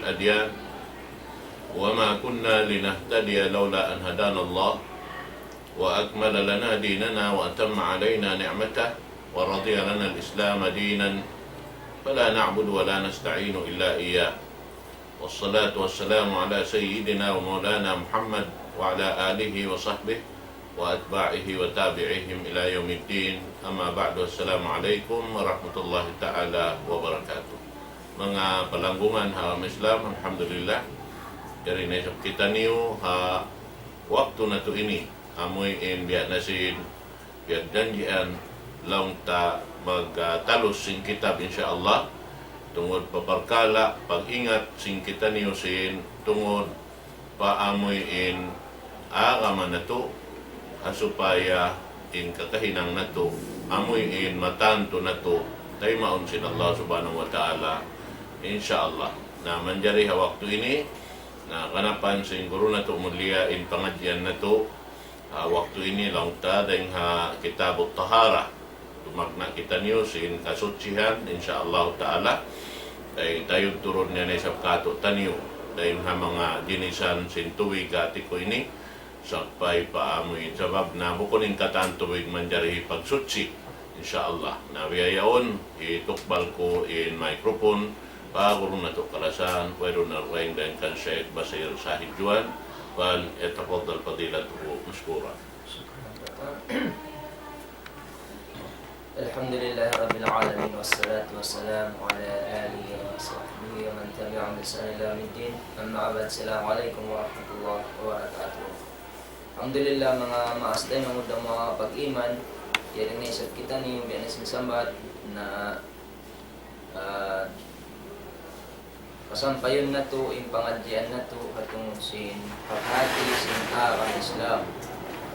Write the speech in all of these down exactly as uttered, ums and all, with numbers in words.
الأديان، وما كنا لنهتدي لولا أن هدانا الله، وأكمل لنا ديننا وأتم علينا نعمته، ورضي لنا الإسلام دينا، فلا نعبد ولا نستعين إلا إياه. والصلاة والسلام على سيدنا ومولانا محمد وعلى آله وصحبه وأتباعه وتابعيهم إلى يوم الدين. أما بعد، السلام عليكم ورحمة الله تعالى وبركاته. Manga palanggungan ha agama Islam, alhamdulillah, yari na isab kitaniyu ha waktu natu' ini, amuin biya' na sin piyagjanjian, laung ta magtalus sin kitab, insya Allah, tungud pa parkala' pag-ingat sin kitaniyu sin tungud pa amuin agama natu', ha supaya in kakahinang natu', amuin matantu natu', taymaun sin Allah Subhanahu wa Ta'ala, insya Allah. Na manjari ha waktu ini, na ganapan sin guru natu' mulia in pangadjian natu', ha waktu ini laung ta dayng ha Kitabut Tahara. Tumagna' kitaniyu sin kasuchihan, insya Allah Ta'ala. Ay tayud turun niya na isab kātu'niyu dayng ha manga jinisan sin tubig hati ku ini, sampay pa amuin, sabab na bukun in katan tubig manjari pagsuchi, insya Allah. Na biya' yaun, hitukbal ku in microphone pa guru natu' kalasahan, wayruun na dugaing dayn kan Sheikh Basir Sahid Juan, فليتفضل فضيلته مشكورا. الحمد لله رب العالمين، والصلاة والسلام على آله وصحبه ومن تبعهم بإحسان إلى يوم الدين. أما بعد، السلام عليكم ورحمة الله وبركاته. Alhamdulillah, manga maas taymanghud, manga pag-iman, yari na isab kitaniyu, biya' na sin sambat, na, ah, pasampayun natu' in pangadjian natu' ha tungud sin paghati sin agama Islam.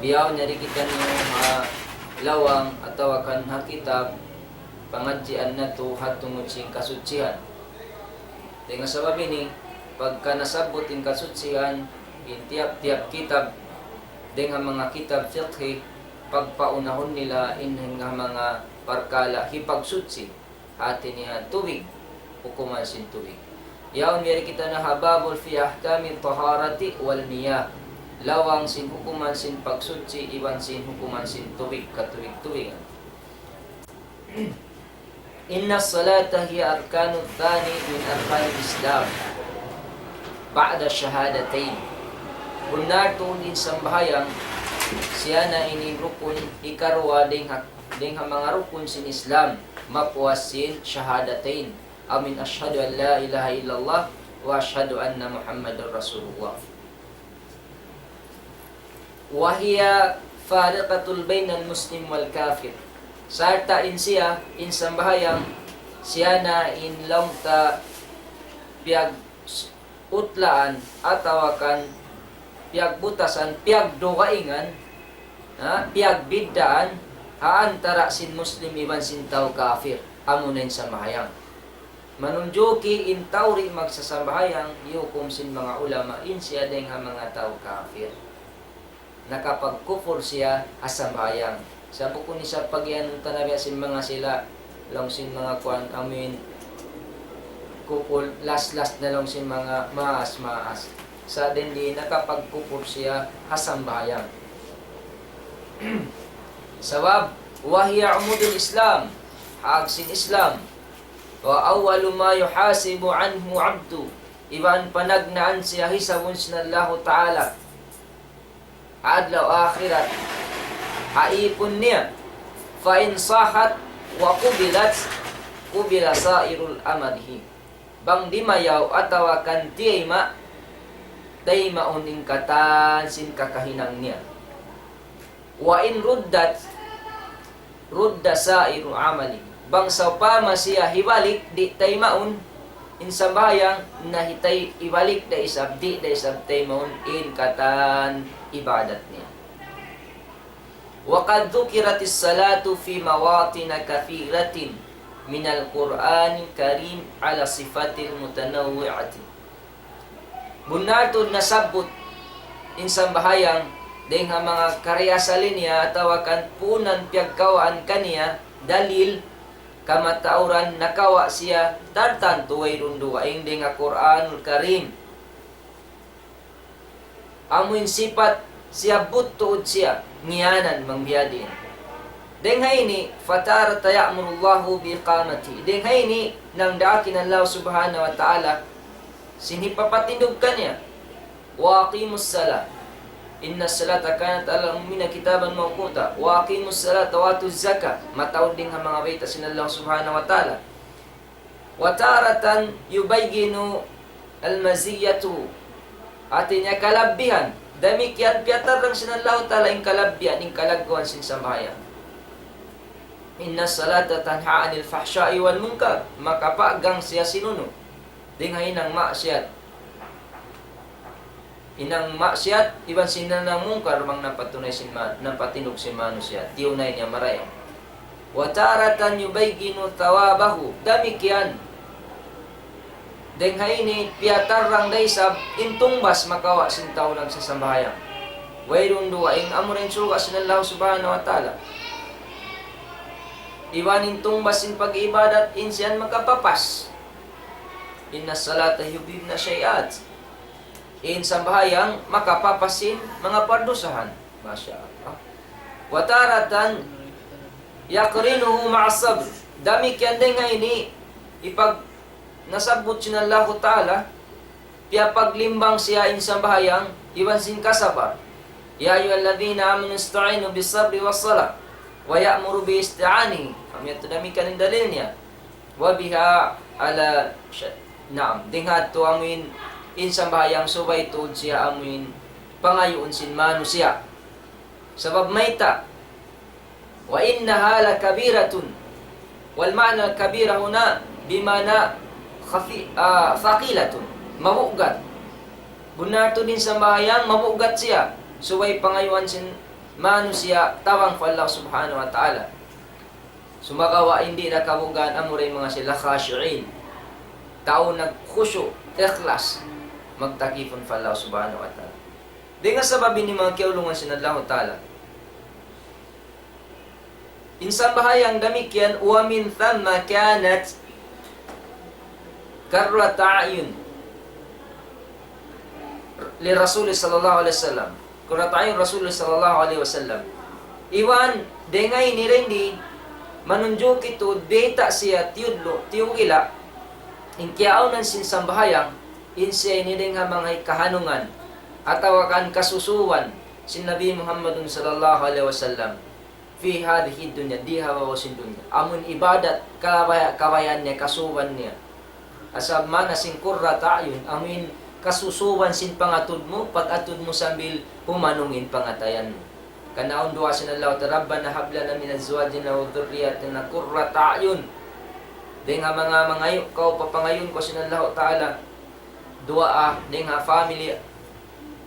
Bihaun yari kitaniyu ha lawang atawa kan ha kitab pangadjian natu' ha tungud sin kasuchihan. Dayn ha sabab ini, pagka nasabbut in kasuchihan, in tiyap-tiyap kitab, dayn ha manga kitab fiqhi, pagpaunahun nila in ha manga parkala' hipagsuchi, hati niya tubig, hukuman sin tubig. Yaun yari kita na ha babul fi ahkami taharati wal miyah. Lawang sin hukuman sin pagsuchi, iban sin hukuman sin tubig, katubig-tubigan. إن الصلاة هي أركان الثاني من أركان الإسلام بعد الشهادتين. Bunnal tuud in sambahayang, siya na ini rukun hikaruwa dayn ha, dayn ha manga rukun sin Islam, mapuas sin shahadatain, amuin أشهد أن لا إله إلا الله وأشهد أن محمدا رسول الله. وهي فارقة بين المسلم والكافر. Sarta' in siya, in sambahayang, siya na in laung ta piyag-utlaan atawa kan piyagbutasan, piyagdugaingan, ha, piyagbiddaan, ha antara' sin Muslim iban sin tau kafir, amuna in sambahayang. Manunjuki in tau di' magsasambahayang, hiyukum sin manga ulama, in siya dayn ha manga tau kafir. Nakapagkupur siya ha sambahayang. Sa' bukun isab pagiyanun ta na biya' sin manga sila, laung sin manga kuwan, amuin, kupur, last-last na laung sin manga maas-maas. Sa' dayn di nakapagkupur siya ha sambahayang. Sabab, وهي عمود الإسلام, hag sin Islam. وأول ما يحاسب عنه عبد, iban panagnaan siya hisabun sin Allahu Ta'ala ha adlaw akhirat, ha ipun niya. فإن صحت وقبلت قبل سائر عمله. Bang dimayaw atawa kan tiyayma', taymaun in katan sin kakahinang niya. وإن ردت رد سائر عمله. Bang sawpama siya hibalik, di' taymaun in sambahayang, na hitay-, hibalik da isab, di' da isab taymaun in katan ibadat niya. وقد ذكرت الصلاة في مواطن كثيرة من القرآن الكريم على صفات متنوعة. Bunnal tuud nasabbut in sambahayang dayn ha manga kariyasali niya atawa kan puunan piyagkawaan kaniya dalil kamatauran nakawa' siya tartantu wayruun dugaing dayn ha Qur'anul Karim. Amuin sipat siya but tuud siya ngiyanan mangbiyadiin. Dayn ha ini, فتارة يأمر الله بإقامته. Dayn ha ini, nangdaak in Allah Subhanahu wa Ta'ala sin hipapatindug kaniya. وأقيموا الصلاة إن الصلاة كانت على المؤمنين كتابا موقوتا وأقيموا الصلاة وآتوا الزكاة. Mataud dayn ha manga bayta' sin Allah Subhanahu wa Ta'ala. وتارة يبين المزية. Hati niya kalabbihan. Damikkiyan piyatarrang sin Allah Ta'ala in kalabbihan, in kalagguan sin sambahayang. إن الصلاة تنهى عن الفحشاء والمنكر. Makapagang siya sin unu? Dayn ha hinang maksiyat. Hinang maksiyat, iban sin hinang mungkar, bang napatunay sin ma-, napatindug sin manusiya', tiyunay niya marayaw. وتارة يبين ثوابه. Damikkiyan. Dayn ha ini, piyatarrang da isab in tungbas makawa' sin tau nagsasambahayang. Wayruun dugaing amura in surga' sin Allah Subhanahu wa Ta'ala. Iban in tungbas sin pag-ibadat, in siyan makapapas. إن الصلاة يهدم الشيئات. In sambahayang makapapas sin manga pardusahan. Masha Allah. وتارة يقرنه مع الصبر. Damikkiyan dayn ha ini, ipag-, nasabbut sin Allahu Ta'ala, piyapaglimbang siya in sambahayang, iban sin kasabar. يا أيها الذين آمنوا استعينوا بالصبر والصلاة. ويأمر بالاستعانة. Amu yadtu damikkiyan in dalil niya. وبها على ش-، naam, dayn ha yadtu amuin in sambahayang subay tuud siya amuin pangayuun sin manusiya'. Sabab mayta', وإنها لكبيرة. والمعنى الكبيرة هنا بمعنى خفي-، ah, ثقيلة. Mabugat. Bunnal tuud in sambahayang, mabugat siya. Subay pangayuan sin manusiya' tabang pa Allah Subhanahu wa Ta'ala. Sumagawa' in di' da kabugaan amura in manga sila khashi'in. Tau nagkhushu', ikhlas, magtakipun pa Allah Subhanahu wa Ta'ala. Dayn ha sabab ini manga kiyaulungan sin Allahu Ta'ala. In sambahayang damikkiyan, ومن ثم كانت قرة أعين لرسول صلى الله عليه وسلم. قرة أعين رسول صلى الله عليه وسلم. Iban, dayn ha ini dayn di, manunjuki tuud bayta' siya tiyudlu', tiyugila', in kiyaawnan sin sambahayang, in siya ini dayn ha manga kahanungan, atawa kan kasusuwan, sin Nabi Muhammadun sallallahu alayhi wasallam. في هذه الدنيا, di ha babaw sin dunya. Amun ibadat, kabaya-, kabayaan niya, kasuban niya. Asal maana sin قرة أعين, amun kasusuban sin pangatud mu, pag-atud mu sambil humanung in pangatayan mu. Kanaun duwaa sin Allah Ta'ala, ربنا هب لنا من أزواجنا وذرياتنا قرة أعين. Dayn ha manga mangayu' kaw, papangayuun kaw sin Allah Ta'ala. Duwaa, dayn ha family,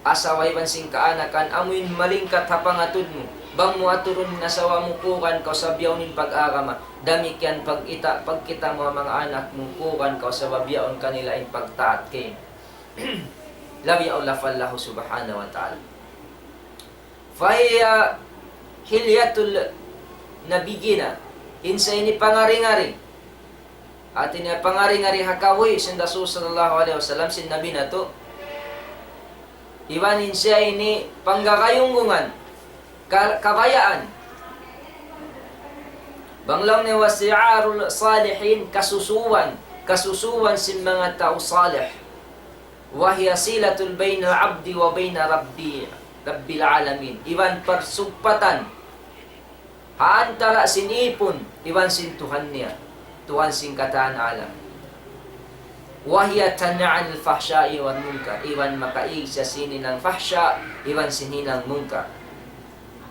asawa iban sin kaanakan, amuin malingkat ha pangatud mu. Bang mu aturun in asawa mu, kuran kaw sa biyaun in pag-agama. Damikkiyan pagkita', pagkita' mu ha manga anak mu, kuran kaw sa biyaun kanila in pagtaat kaymu. Labi awla pa Allah Subhanahu wa Ta'ala. فهي حلية النبيين. In sa ini pangari-ngari. Hati niya pangari-ngari ha kabuhi' sin Rasul sallallahu alayhi wasallam, sin Nabi natu'. Iban in siya ini panggagayunggungan, ka-, kabayaan. Bang laung niya وشعار الصالحين, kasusuwan, kasusuwan sin manga tau salih. وهي صلة بين العبد وبين ربي، رب العالمين. Iban parsugpatan ha antara' sin ipun iban sin Tuhan niya, Tuhan sin katan alam. وهي تنهى عن الفحشاء والمنكر. Iban makaig siya sin hinang fahsha', iban sin hinang munkar.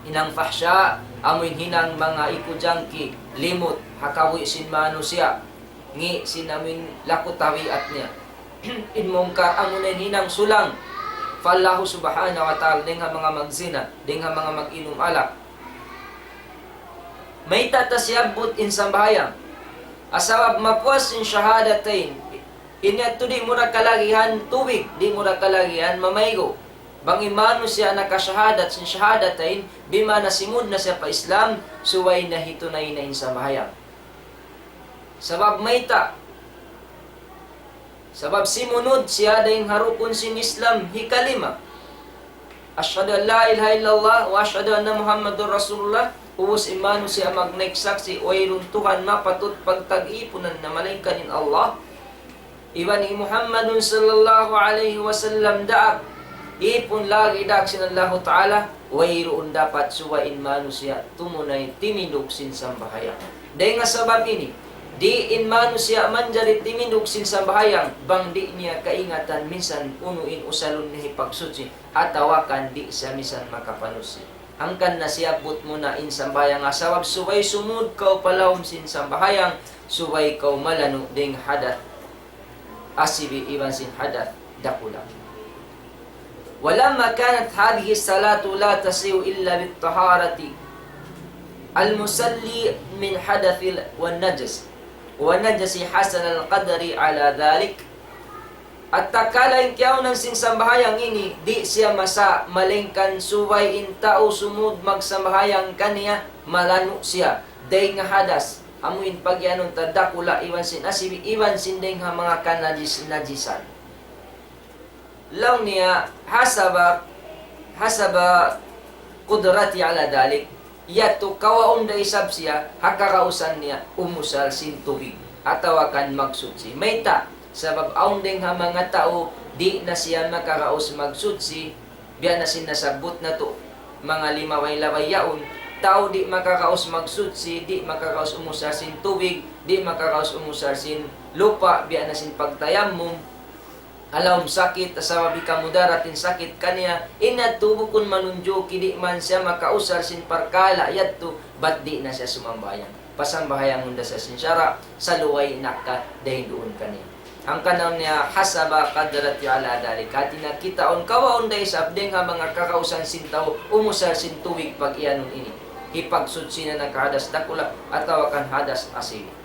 Hinang fahsha', amuin hinang manga iku jangki, limut, ha kabuhi' sin manusiya', ngi' sin amuin laku tabiat niya. In munkar, amuna in hinang sulang pa Allahu Subhanahu wa Ta'ala, dayn ha manga magzina, dayn ha manga mag-inum alak. Mayta' ta siyabbut in sambahayang? Sabab mapuas in shahadatain. Ini yadtu di' mu da kalagihan tubig, di' mu da kalagihan mamaygu'. Bang in manusiya' nakashahadat sin shahadatain, bima'na simud na siya pa Islam, subay na hitunay na in sambahayang. Sabab mayta'? Sabab simunud siya dayn ha rukun sin Islam hikalima. أشهد أن لا إله إلا الله وأشهد أن محمدا رسول الله. Ubus in manusiya' magnaik saksi', wayruun Tuhan mapatut pagtag-ipunan na malaingkan in Allah. Iban hi Muhammadun sallallahu alayhi wasallam daak. Ipun lagi' daak sin Allahu Ta'ala, wayruun dapat subay in manusiya' tumunay timindug sin sambahayang. Dayn ha sabab ini, di' in manusiya' manjari timindug sin sambahayang, bang di' niya kaingatan minsan unu in usalun niya hipagsuchi, atawa kan di' siya minsan makapanusi. Hangkan na siyabbut mu na in sambahayang, ha sabab subay sumud kaw pa lawm sin sambahayang, subay kaw malanu' dayn ha hadas asibi' iban sin hadas dakula'. ولما كانت هذه الصلاة لا تصح إلا بالطهارة المصلي من حدث ال-، والنجس، والنجس حسن القدر على ذلك. At tatkala in kiyaunan sin sambahayang ini, di' siya masa, malaingkan subay in tau sumud magsambahayang kaniya, malanu' siya dayn ha hadas, amu in pagiyanun ta dakula' iban sin asibi', iban sin dayn ha manga kanajis-najisan. Laung niya, حسب، حسب قدرته على ذلك. Yadtu kawaun da isab siya ha kagausan niya umusal sin tubig atawa kan magsuchi. Mayta'? Sabab awn dayn ha manga tau di' na siya makagaus magsuchi, biya' na sin nasabbut natu', manga limabay-labay yaun, tau di' makagaus magsuchi, di' makagaus umusal sin tubig, di' makagaus umusal sin lupa', biya' na sin pagtayammum. Ha lawm sakit, sabab hikamudarat in sakit kaniya, in yadtu bukun manunjuki di' man siya makausal sin parkala' yadtu, bat di' na siya sumambahayang. Pasambahayangun da siya sin sara', saluway nakka dayn duun kaniya. Hangkan niya حسب قدرته على ذلك. Hati niya kitaun kawaun da isab dayn ha manga kagausan sin tau umusal sin tubig pagiyanun ini. Hipagsuchi na nakahadas dakula' atawa kan hadas asibi'.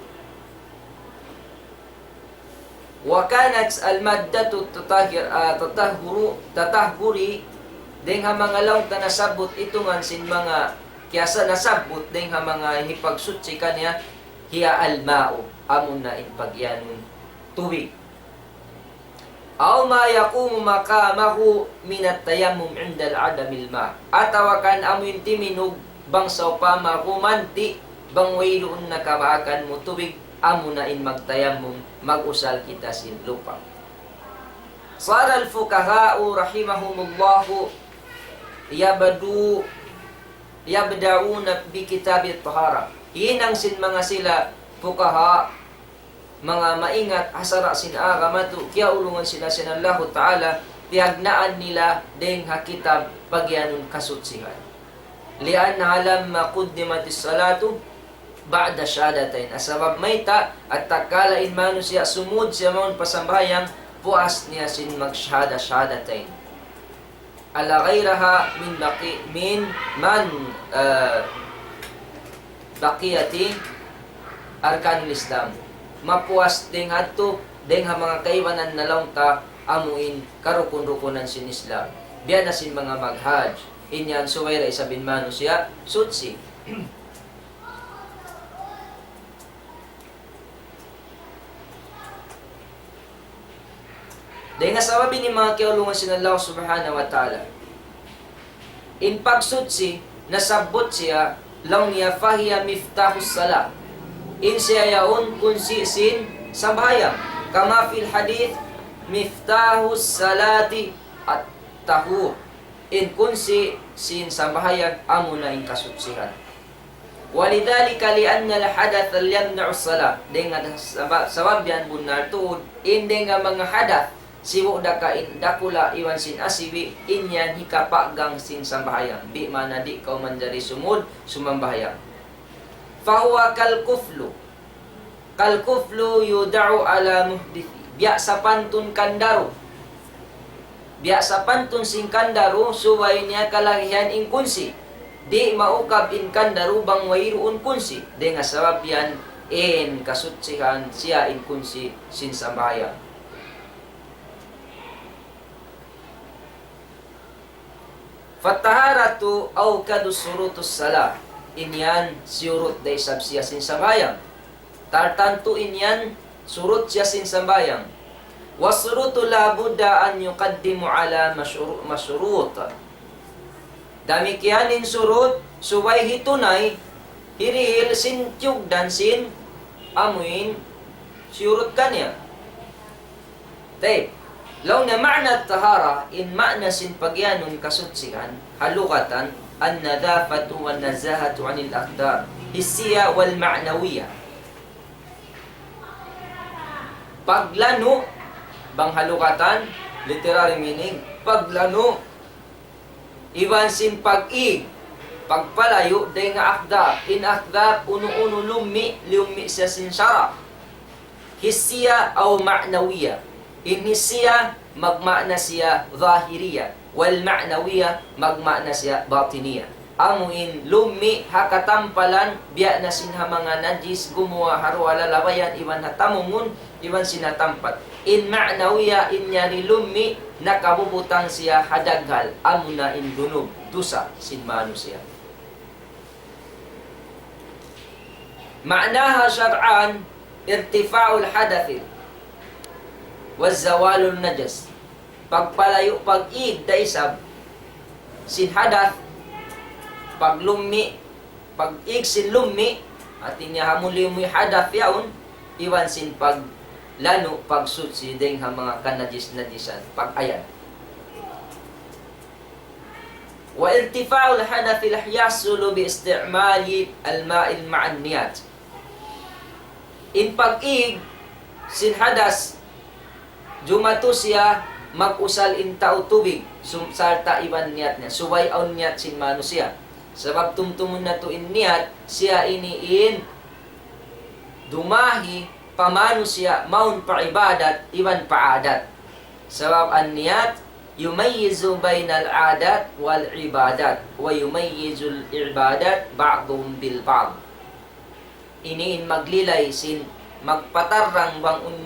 وكانت المادة التطهر، التطهر، تطهر, dayn ha manga laung ta nasabbut itungan sin manga kiyasa nasabbut dayn ha manga hipagsuchi kaniya, هي الماء, amuna in pagiyanun tubig. أو ما يقوم مقامه من التيمم عند عدم الماء. Atawa kan amu in timindug bang sawpama gumanti' bang wayruun na kabaakan mu tubig, amuna in magtayammum, mag-usal kita sin lupa'. صار الفقهاء رحمهم الله يبدو-، يبدؤون بكتاب الطهارة. Hinang sin manga sila fuqaha, manga maingat ha sara' sin agama tu, kiyaulungan sila sin Allahu Ta'ala, piyagnaan nila dayn ha kitab pagiyanun kasuchihan. لأنها لما قدمت الصلاة بعد الشهادتين. Sabab mayta', at tatkala in manusiya' sumud siya mawn pa sambahayang, puas niya sin magshahada shahadatain. على غيرها من بقي-، من، من، ah, بقية أركان الإسلام. Mapuas dayn ha yadtu, dayn ha manga kaibanan na laung ta, amu in karukun-rukunan sin Islam. Biya' na sin manga maghajj, in yan subay da isab in manusiya' suchi. Dayn ha sabab ini manga kiyaulungan sin Allah Subhanahu wa Ta'ala. In pagsuchi, nasabbut siya, laung niya, فهي مفتاح الصلاة. In siya yaun kunsi sin sambahayang. كما في الحديث، مفتاح الصلاة الطهور. In kunsi sin sambahayang amuna in kasuchihan. ولذلك لأن الحدث يمنع الصلاة. Dayn ha sabab, sabab yan bunnal tuud, in dayn ha manga hadath, sibu' da ka in dakula' iban sin asibi', in yan hikapagang sin sambahayang. Di' maana di' kaw manjari sumud, sumambahayang. فهو كالقفل. كالقفل يوضع على المحدث. Biya' sapantun kandaru. Biya' sapantun sin kandaru, subay niya kalagihan in kunsi. Di' maukab in kandaru bang wayruun kunsi. Dayn ha sabab yan, in kasuchihan siya in kunsi sin sambahayang. فالطهارة أوكد شروط الصلاة. In yan, siyurut da isab siya sin sambahayang. Tartantu in yan, surut siya sin sambahayang. والشروط لا بد أن يقدم على مشرو-، مشروط. Damikkiyan in surut, subay hitunay, hirihil sin tiyugdan sin amuin surut kaniya. Tayyib. Laung niya معنى الطهارة, in maana sin pagiyanun kasutsihan, ha lugatan, النظافة والنزاهة عن الأقدار الحسية والمعنوية. Paglanu', bang ha lugatan, literary meaning, paglanu', iban sin pag-ig, pagpalayu' dayn ha aqdar. In aqdar, unu-unu lummi', liummi' siya sin sara'. Hissiya aw ma'nawiya. In hissiya, magmaana siya zahiriya. Wal ma'nawiya, magmaana siya batiniya. Amu in lummi' ha katampalan, biya' na sin ha manga najis, gumuwa' ha duwa lalabayan, iban ha tamungun, iban sin ha tampat. In ma'nawiya, in yari lummi', nakabubutang siya ha daghal, amuna in dunub, dusa sin manusiya'. معناها شرعا ارتفاع الحدث وزوال النجس. Pagpalayu', pag-ig da isab sin hadath, paglummi', pag-ig sin lummi', hati niya hamuli-muli hadath yaun, iban sin paglanu', pagsuchi dayn ha manga kanajis-najisan, pag-ayan. وارتفاع الحدث يحصل باستعمال الماء مع النية. In pag-ig sin hadas, jumatu siya mag-usal in tau tubig, sum-, sarta' iban niyat niya, subay awn niyat sin manusiya'. Sabab tumtumun natu' in niyat, siya ini in dumahi pa manusiya' mawn pa ibadat iban pa adat. Sabab an-niyat yumayyizu baynal adat wal ibadat, wa yumayyizul ibadat ba'duhum bil ba'd. Ini in maglilay sin magpatarrang bang un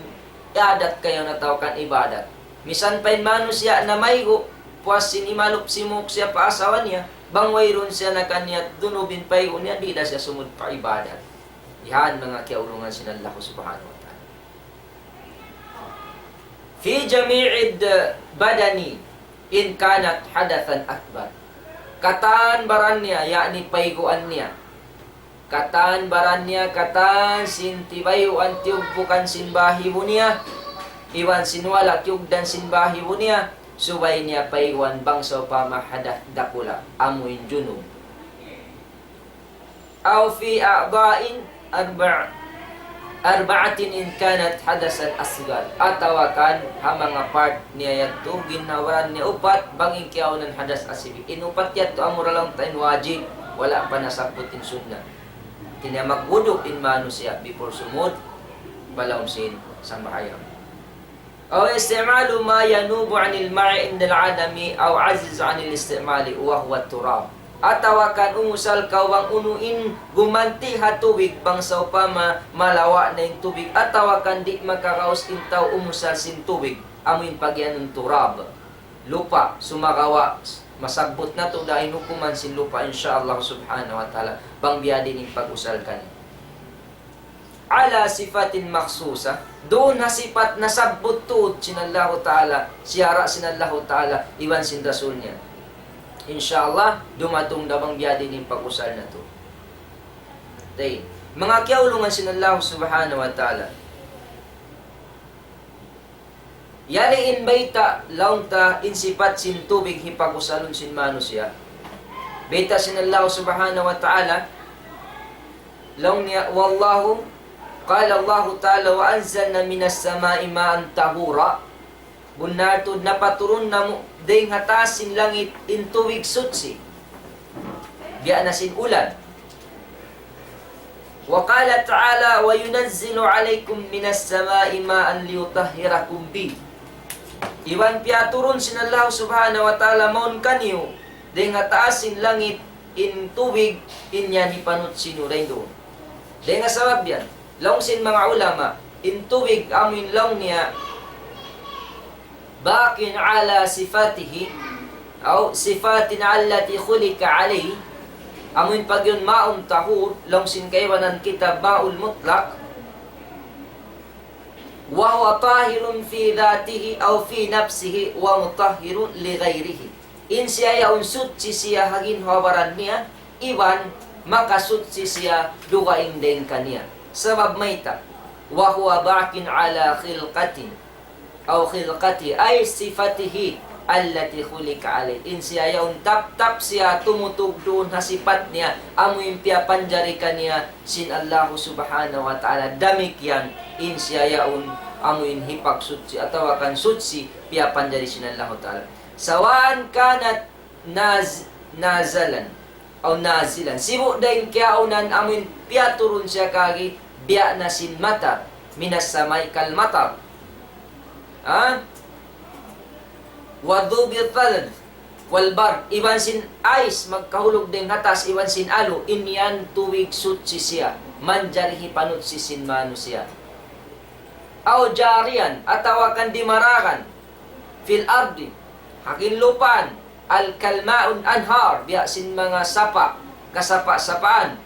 adat kayaun atawa kan ibadat. Misan pa in manusiya' namaygu', puas sin imalup simuk siya pa asawa niya, bang wayruun siya nakaniyat dunub in paygu' niya, di' da siya sumud pa ibadat. Yan, manga kiyaulungan sin Allah Subhanahu wa Ta'ala. في جميع البدن إن كانت حدثا أكبر. Katan baran niya, yakni payguan niya. Katan baran niya, katan sin tibayuan tiyugpukan sin bahibu niya, iban sin wala' kiyugdan sin bahibu niya, subay niya payguan bang sawpama hadath dakula', amu in junub. أو في أعضاء أربع-، أربعة إن كانت حدثا أصغر. Atawa kan ha manga part niya yadtu, ginhawa-baran niya upat, bang in kiyaunan hadas asghar. In upat yadtu amura laung ta in wajib, wala' pa nasabbut in sunnat. Hati niya magwudu' in manusiya' before sumud pa lawm sin sambahayang. أو استعمال ما ينوب عن الماء عند العدم أو عجز عن الاستعمال وهو التراب. Atawa kan umusal kaw bang unu in gumanti' ha tubig bang sawpama malawa' na in tubig, atawa kan di' makaraus in tau umusal sin tubig, amu in pagiyanun turab. Lupa', sumagawa', masabbut natu' da in hukuman sin lupa', insya Allah subhanahu wa ta'ala, bang biya' diin in pag-usal kaniya. على صفات مخصوصة, duun ha sipat nasabbut tuud sin Allahu Ta'ala, siyara' sin Allahu Ta'ala, iban sin Rasul niya. Insya Allah, dumatung da bang biya' diin in pag-usal natu'. Tayyib. Manga kiyaulungan sin Allahu Subhanahu wa Ta'ala. Yari in bayta' laung ta in sipat sin tubig hipag-usalun sin manusiya'. Bayta' sin Allah Subhanahu wa Ta'ala, laung niya, والله، قال الله تعالى: وأنزلنا من السماء ماء طهورا. Bunnal tuud napaturun namu' dayn ha taas sin langit in tubig suchi. Biya' na sin ulan. وقال تعالى: وينزل عليكم من السماء ماء ليطهركم به. Iban piyaturun sin Allah Subhanahu wa Ta'ala mawn kaniyu dayn ha taas sin langit in tubig in yan hipanuchi niyu dayn duun. Dayn ha sabab yan, laung sin manga ulama, in tubig amu in laung niya باق على صفاته أو صفات التي خلق عليه. Amu in pag'iyanun ma'un tahur, laung sin kaibanan kitab Ma'ul Mutlaq. وهو طاهر في ذاته أو في نفسه ومطهر لغيره. In siya yaun suchi siya ha ginhawa-baran niya, iban makasuchi siya dugaing dayn kaniya. Sabab mayta', وهو باق على خلقته أو خلقته أي صفته التي خلق عليه. In siya yaun taptap siya tumutug duun ha sipat niya, amu in piyapanjari kaniya sin Allahu Subhanahu wa Ta'ala. Damikkiyan in siya yaun amu in hipagsuchi atawa kan suchi piyapanjari sin Allahu Ta'ala. سواء كان ناز-، نازلا أو نازلا. Sibu' da in kiyaunan amu in piyaturun siya kaagi biya' na sin matar, من السماء كالمطر. Ha? وذوب الثلج والبرد, iban sin ice, magkahulug dayn ha taas, iban sin alu, in yan tubig suchi siya, manjari hipanuchi sin manusiya'. أو جاريا, atawa kan dimaragan, في الأرض, ha ginlupa', أي كالماء والأنهار, biya' sin manga sapa', kasapa'-sapaan,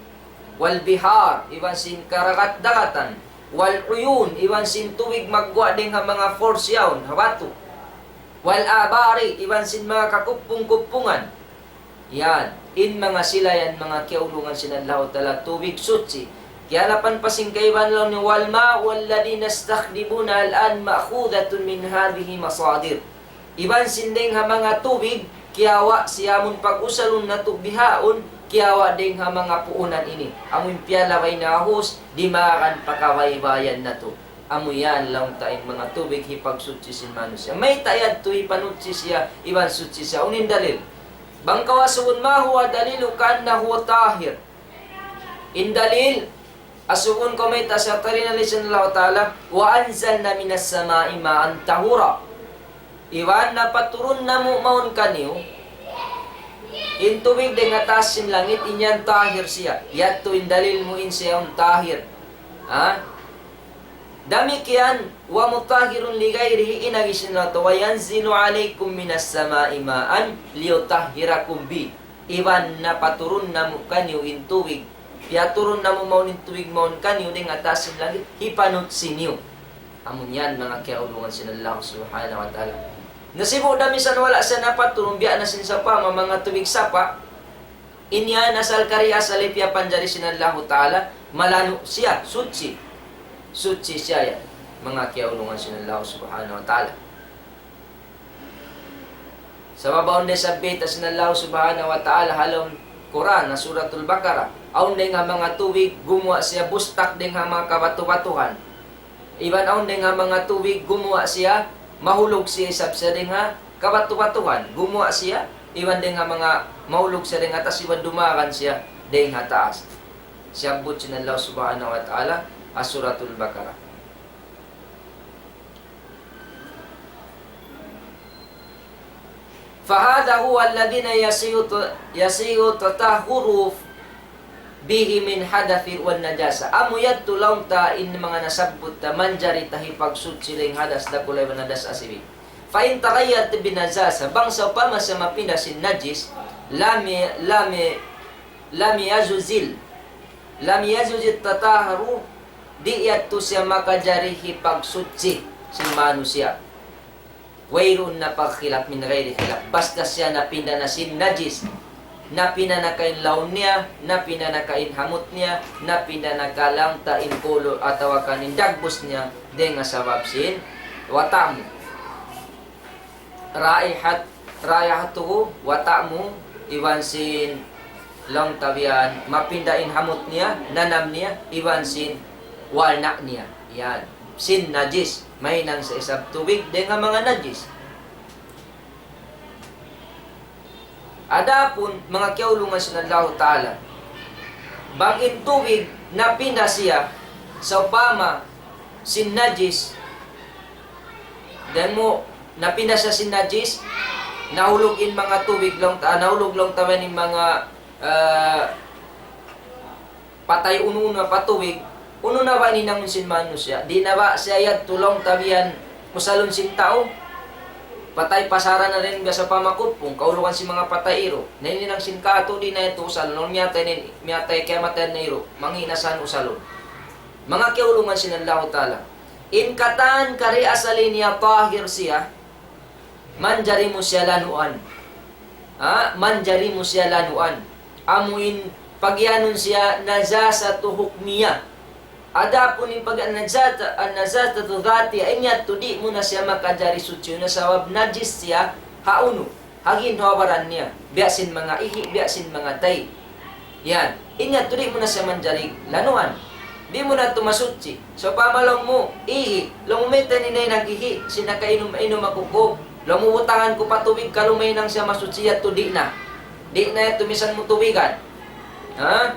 والبحار, iban sin karagat-dagatan, والعيون, iban sin tubig magguwa' dayn ha manga falls yaun, ha batu, والآبار, iban sin manga kakupung-kupungan. Yan, in manga sila yan, manga kiyaulungan sin Allahu Ta'ala, tubig suchi. Kiyalapan pa sin kaibanan laung niya, والماء الذي نستخدمه الآن مأخوذة من هذه المصادر. Iban sin dayn ha manga tubig, kiyawa' siya amun pag-usalun natu' bihaun, kiyawa' dayn ha manga puunan ini. Amun piyalabay na ahus, dimagan pa kabaybayan natu'. Amu yan laung ta in manga tubig hipagsuchi sin manusiya'. Mayta' yadtu hipanuchi siya, iban suchi siya. Unu in dalil? Bang kaw asubuhun, ما هو دليلك أنه طاهر؟ In dalil, asubuhun kaw mayta' siya tarinali sin Allahu Ta'ala, وأنزلنا من السماء ماء طهورا. Iban napaturun namu' mawn kaniyu in tubig dayn ha taas sin langit, in yan tahir siya. Yadtu in dalil mu in siya in tahir. Ha? Damikkiyan, ومطهر لغيره, in agi sin Allahu Ta'ala, وينزل عليكم من السماء ماء ليطهركم به. Iban napaturun namu' kaniyu in tubig. Piyaturun namu' mawn in tubig mawn kaniyu dayn ha taas sin langit, hipanuchi niyu. Amu yan, manga kiyaulungan sin Allah Subhanahu wa Ta'ala. Na sibu' da misan wala' siya napaturun, biya' na sin sapa', ma-, manga tubig sapa'. In yan asal kari asal piyapanjari sin Allahu Ta'ala, malanu' siya, suchi. Suchi siya yan. Manga kiyaulungan sin Allah Subhanahu wa Ta'ala. Sabab awn da isab bayta' sin Allah Subhanahu wa Ta'ala ha lawm Qur'an, ha Suratul Baqarah. Awn dayn ha manga tubig, gumuwa' siya bustak dayn ha manga kabatu-batuhan. Iban awn dayn ha manga tubig, gumuwa' siya, mahulug siya isab siya dayn ha kabatu-batuhan. Gumuwa' siya, iban dayn ha manga mahulug siya dayn ha taas, iban dumagan siya dayn ha taas. Siyabbut sin Allah Subhanahu wa Ta'ala ha Suratul Baqarah. فهذا هو الذي يصح، يصح التطهر به من الحدث والنجاسة. Amu yadtu laung ta in manga nasabbut ta manjari ta hipagsuchi dayn ha hadas dakula' iban hadas asibi'. فإن تغيرت بالنجاسة, bang sawpama siya mapinda sin najis, لم ي-، لم ي-، لم يجز، لم يجز التطهر, di' yadtu siya makajari hipagsuchi sin manusiya'. Wayruun na pagkhilaf, من غير خلاف. Basta siya napinda na sin najis. Napinda na ka in laun niya, napinda na ka in hamut niya, napinda na ka laung ta in kulur atawa kan in dagbus niya, dayn ha sabab sin wata' mu. Raihat-, raihatuhu, wata' mu, iban sin laung ta biya' yan, mapinda in hamut niya, nanam niya, iban sin warna niya. Yan. Sin najis. Mahinang sa isab tubig dayn ha manga najis. Adapun manga kiyaulungan sin Allahu Ta'ala, bang in tubig napinda siya, sawpama sin najis, dayn mu napinda siya sin najis, nahulug in manga tubig laung ta, nahulug laung ta in manga, ah, patay unu-unu na pa tubig, unu na ba in hinangun sin manusiya'? Di' na ba siya yadtu laung ta biya' yan usalun sin tau? Patay pasaran na dayn biya' sawpama kupung, kaulugan sin manga patay iru. Na in hinang sin katu', di' na yadtu usalun. Laung miyatay na in, miyatay kiyamatayan na iru, mangi' na san usalun. Manga kiyaulungan sin Allahu Ta'ala. In katan kari asali niya tahir siya, manjari mu siya lanuan. Ha? Manjari mu siya lanuan. Amu in pagiyanun siya najasatu hukmiya. Adapun in pag-, najat-, najasatu dhatiya, in yadtu di' mu na siya makajari suchi na sabab najis siya ha unu. Ha ginhawa-baran niya. Biya' sin manga ihi', biya' sin manga tai. Yan. In yadtu di' mu na siya manjari lanuan. Di' mu na tuud masuchi. Sawpama laung mu, ihi'. Laung mu mayta' ini nahinang ihi'. Sin nakainum-inum aku kub. Laung mu butangan ku pa tubig, kalu mahinang siya masuchi yadtu di' na. Di' na yadtu misan mu tubigan. Ha?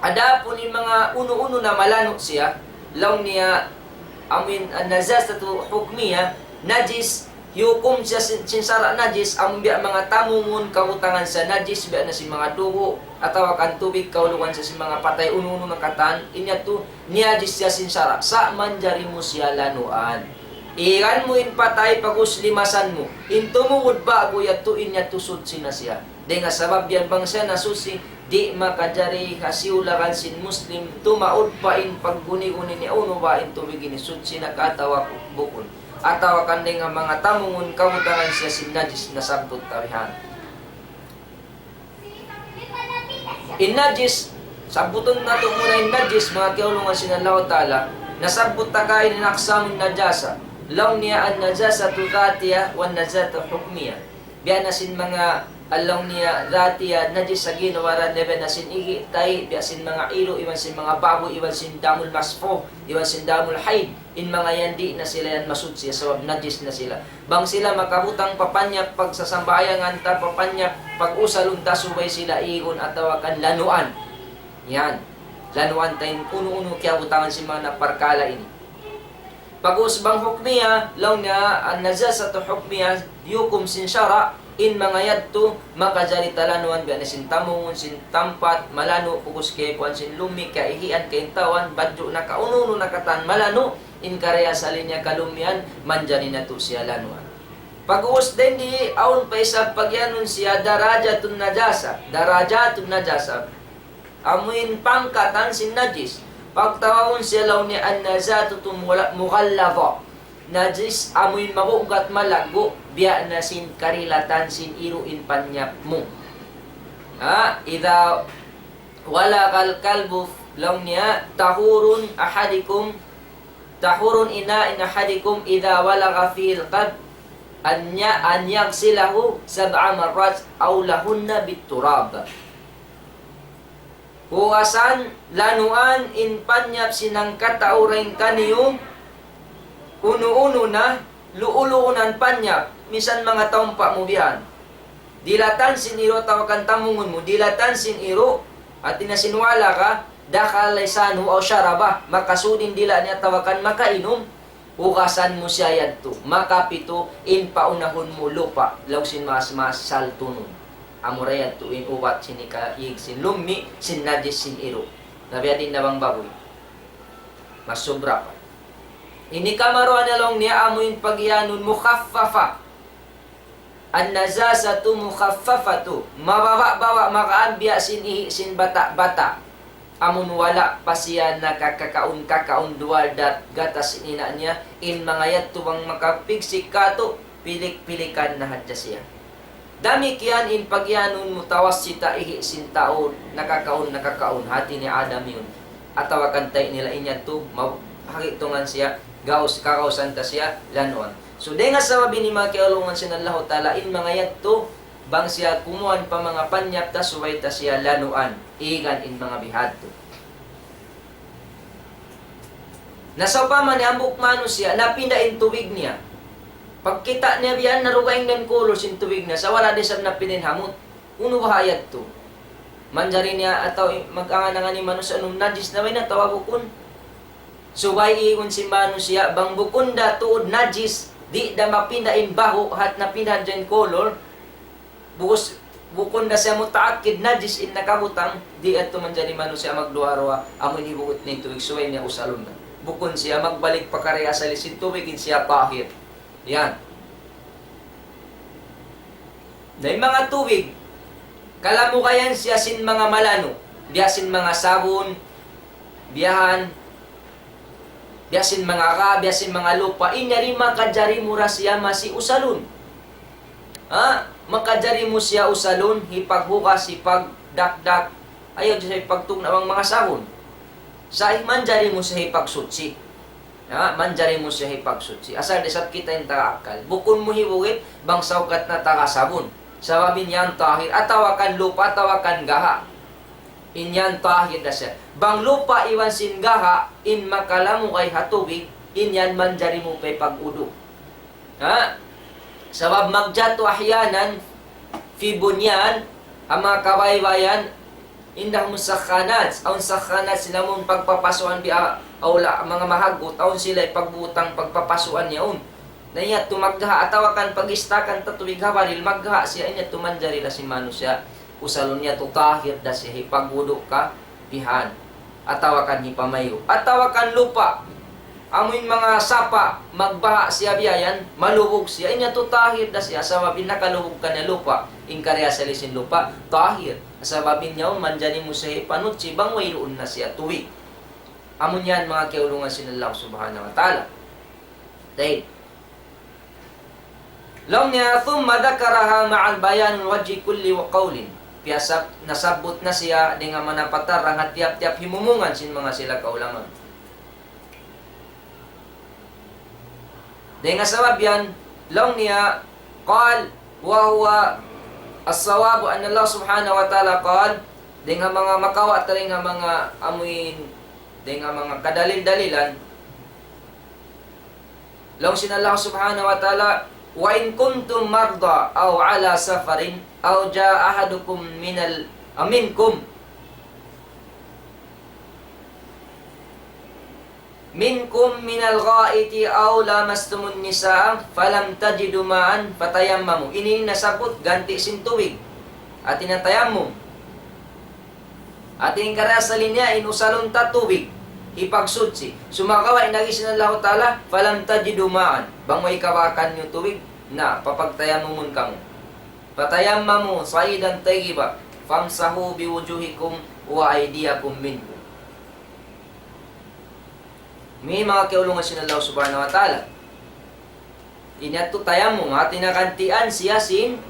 Adapun in manga unu-unu na malanu' siya, laung niya, amuin, an-najasatu hukmiya, najis, hiyukum siya sin, sin sara' najis, amun biya' manga tamungun, kabutangan siya najis, biya' na sin manga dugu', atawa kan tubig, kaulugan siya sin manga patay, unu-unu na katan, in yadtu, niyajis siya sin sara', sa' manjari mu siya lanuan. Iran mu in patay, pag-us limasan mu, in tumugud ba'gu yadtu, in yadtu suchi na siya. Dayn ha sabab yan bang siya nasuchi, di' makajari ha siyulagan sin Muslim, tumaud pa in pagguni-guni niya unu ba in tubig ini suchi na ka atawa bukun. Atawa kan dayn ha manga tamungun kabutangan siya sin najis nasabbut ta bihan. In najis, sabbutun natu' muna in najis, manga kiyaulungan sin Allahu Ta'ala, nasabbut ta kaina in aqsamun najasa. Laung niya an-najasatu dhatiya wa najasatu hukmiya. Biya' na sin manga laung niya dhatiya, najis ha ginhawa-baran, biya' na sin ihi', tai, biya' sin manga ilu', iban sin manga babu', iban sin damul masfuh, iban sin damul hayd. In manga yan di' na sila yan masuchi, sabab najis na sila. Bang sila makabutang pa panyap pagsasambahayangan ta, pa panyap pag-usalun ta, subay sila igun atawa kan lanuan. Yan. Lanuan ta in unu-unu kiyabutangan sin manga parkala' ini. Pag-us bang hukmiya, laung niya, an-najasatu hukmiya, hukum sin sara', in manga yadtu, makajari ta lanuan biya' na sin tamungun, sin tampat, malanu', pag-us kay kuwan sin lumi, kaihian, kaintawan, badju' na ka unu-unu na katan malanu', in kari asali niya kalummian, manjari natu' siya lanuan. Pag-us dayn di, awn pa isab pagiyanun siya darajatun najasa, darajatun najasa. Amuin pangkatan sin najis. Pagtawagun siya laung niya an-najasatu mugha-, mughalladha. Najis amuin magugat malaggu', biya' na sin karilatan sin iru' in panyap mu. Ha? Idha walaghal kalbu, laung niya, tahurun ahadikum, tahurun ina'in ahadikum idha walagha fihil kalb, an ya-, an yaghsilahu sab'a marrat aw lahunna bit turab. Hugasan, lanuan, in panyap sin hangkatau dayn kaniyu, unu-unu na, luuluunan panyap, misan manga taumpa' mu biyan. Dilatan sin iru' atawa kan tamungun mu, dilatan sin iru', hati na sin walagha, dakhala lisanuhu aw sharibahu, makasud in dila' niya atawa kan makainum, hugasan mu siya yadtu. Makapitu, in paunahun mu lupa', laung sin mas, mas saltunun. Amura yadtu in ubat sin hikaig sin lummi', sin najis sin iru'. Na biya' diin na bang babuy. Mas sobra pa. Ini kamaruan laung niya amuin pagiyanun mukhaffafa. An-najasatu mukhaffafatu. Mababa'-baba' makaambiya' sin ihi' sin bata'-bata'. Amun wala' pa siya nakakakaun-kakaun duwal dat gatas sin ina' niya, in manga yadtu bang makapigsik katu', pilik-pilikan na hadja siya. Damikkiyan in pagiyanun mutawassita, ihi' sin tau nakakaun-nakakaun, hati niya adamiyun. Atawa kan tai' nila in yadtu, ma-, hagitungan siya, gaus, kagausan ta siya, lanuan. So, dayn ha sabab ini manga kiyaulungan sin Allahu Ta'ala, in manga yadtu, bang siya kumuan pa manga panyap ta, subay ta siya lanuan, igan in manga bihadtu. Na sawpama niya hambuuk manusiya', napinda in tubig niya. Pagkita' niya biyan, narugaing na in kulur sin tubig niya, sa' wala' da isab napinda in hamut. Unu baha' yadtu? Manjari niya atawa mag-angan-angan in manusiya' unu najis na ba in atawa bukun? Subay igun sin manusiya', bang bukun da tuud najis, di' da mapinda in bahu', hat napinda hadja in kulur, bugus, bukun da siya mutaakkid najis in nakabutang, di' yadtu manjari manusiya' magduwa-ruwa, amu in hibugut niya in tubig, subay niya usalun na. Bukun siya magbalik pa kari asali sin tubig in siya tahir. Yan. Na in manga tubig, kalamugayan siya sin manga malanu', biya' sin manga sabun, biyahan, Biya' sin manga ka, biya' sin manga lupa', in yari makajari mu ra siya masi usalun. Ha? Makajari mu siya usalun, hipaghugas, hipagdakdak, ayaw siya hipagtugna' bang manga sabun. Sa' manjari mu siya hipagsutsi. Ha? Manjari mu siya hipagsutsi. Asal da isab kita in taga akal. Bukun mu hibuhit, bang saukat na taga sabun. Sabab in yan tahir, atawa kan lupa', atawa kan gaha. In yan tahir da siya. Bang lupa' iban sin gaha, in makalamugay ha tubig, in yan manjari mu pa pag-udu. Ha? Sabab magjatu ahyanan, fi bunyan, ha manga kabaybayan, inda musakhanat, awn sakhanat sila mun pagpapasuan biya' awla, manga mahagut, awn sila pagbutang pagpapasuan yaun. Na yadtu maggaha atawa kan pag-istakan ta tubig ha baril, maggaha siya, in yadtu manjari da sin manusiya'. Usalun yadtu tahir da siya, hipagwudu' ka bihan. Atawa kan hipamaygu'. Atawa kan lupa'. Amu in manga sapa', magbaha siya biya' yan, malubug siya. In yadtu tahir da siya, sabab in nakalubug kaniya lupa'. In karna' asal sin lupa', tahir. Sabab in yaun manjari mu siya hipanutsi bang wayruun na siya tubig. Amu yan manga kiyaulungan sin Allah Subhanahu wa Ta'ala. Tayyib. Laung niya, ثم ذكرها مع بيان الوجه كل قول. Piyasab-, nasabbut na siya dayn ha manga patarang ha tiyap-tiyap himumungan sin manga sila kaulamaan. Dayn ha sabab yan, laung niya, قال وهو الصواب أن الله سبحانه وتعالى قال, dayn ha manga makawa' ta dayn ha manga amuin, dayn ha manga kadalil-dalilan, laung sin Allah Subhanahu wa Ta'ala, وإن كنتم مرضى أو على سفر أو جاء أحدكم من ال-، منكم، منكم من الغائط أو لامستم النساء فلم تجدوا ماء فتيمموا. Ini in nasabbut, ganti' sin tubig. Hati niya tayammum. Hati in karna' asal niya in usalun ta tubig, hipagsutsi. Sumagawa' in agi sin Allahu Ta'ala, فلم تجدوا ماء. Bang way kabakan niyu tubig, na, papagtayammumun kamu. فتيمموا صعيدا طيبا فامسحوا بوجوهكم وأيديكم منه. Ini manga kiyaulungan sin Allah Subhanahu wa Ta'ala. Ini yadtu tayammum, hati niya gantian siya sin